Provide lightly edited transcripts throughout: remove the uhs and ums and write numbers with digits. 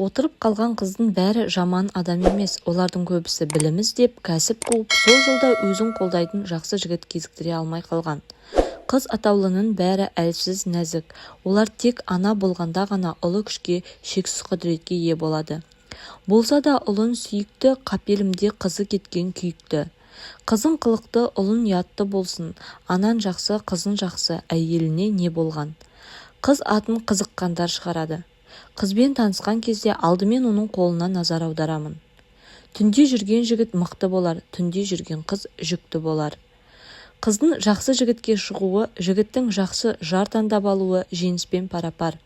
Отырып қалған қыздың бәрі жаман адам емес. Олардың көбісі білім іздеп, кәсіп қуып, сол жолда өзін қолдайтын жақсы жігіт кезіктіре алмай қалған. Қыз атаулының бәрі әлсіз, нәзік. Олар тек ана болғанда ғана ұлы күшке, шексіз құдіретке ие болады. Болса да ұлың сүйікті, қапелімде қызы кеткен күйікті. Қызың қылықты, ұлың ұятты болсын. Анаң жақсы, қызың жақсы, әйеліне не болған? Қыз атын қызыққандар шығарады. Қызбен танысқан кезде алдымен оның қолына назар аударамын. Түнде жүрген жігіт мықты болар, түнде жүрген қыз жүкті болар. Қыздың жақсы жігітке шығуы, жігіттің жақсы жар таңдап алуы жеңіспен пара-пар.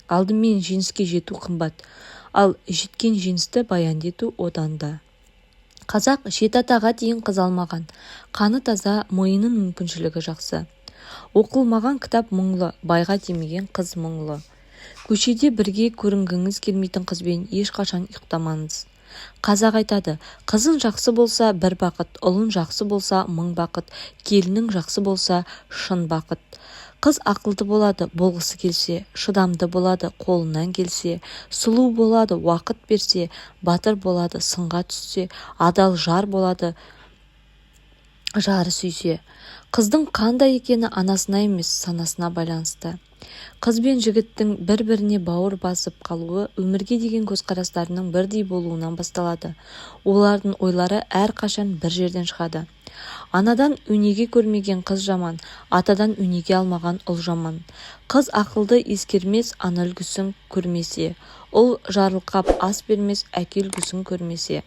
Алдымен жеңіске жету қымбат, ал жеткен жеңісті баянды ету одан да. Қазақ жеті атаға дейін қыз алмаған. Қаны таза, миының мүмкіншілігі жақсы. Оқылмаған кітап мұңлы, байға тимеген қыз мұңлы. Көшеде бірге көрінгіңіз келмейтін қызбен ешқашан ұйықтамаңыз. Қазақ айтады: қызың жақсы болса, бір бақыт, ұлың жақсы болса, мың бақыт, келінің жақсы болса, шын бақыт. Қыз ақылды болады, болғысы келсе, шыдамды болады, қолынан келсе, сұлу болады, уақыт берсе, батыр болады, сынға түссе, адал жар болады, жары сүйсе. Қыздың қандай екені анасына емес, санасына байланысты. Қыз бен жігіттің бір-біріне бауыр басып қалуы өмірге деген көзқарастарының бірдей болуынан басталады. Олардың ойлары әрқашан бір жерден шығады. Анадан өнеге көрмеген қыз жаман, атадан өнеге алмаған ұл жаман. Қыз ақылды ескермес, ана үлгісін көрмесе. Ұл жарылқап ас бермес, әке үлгісін көрмесе.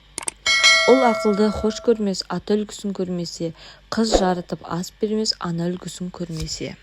Ұл ақылды хош көрмес, ата үлгісін көрмесе. Қыз жарытып ас бермес, ана үлгісін көрмесе.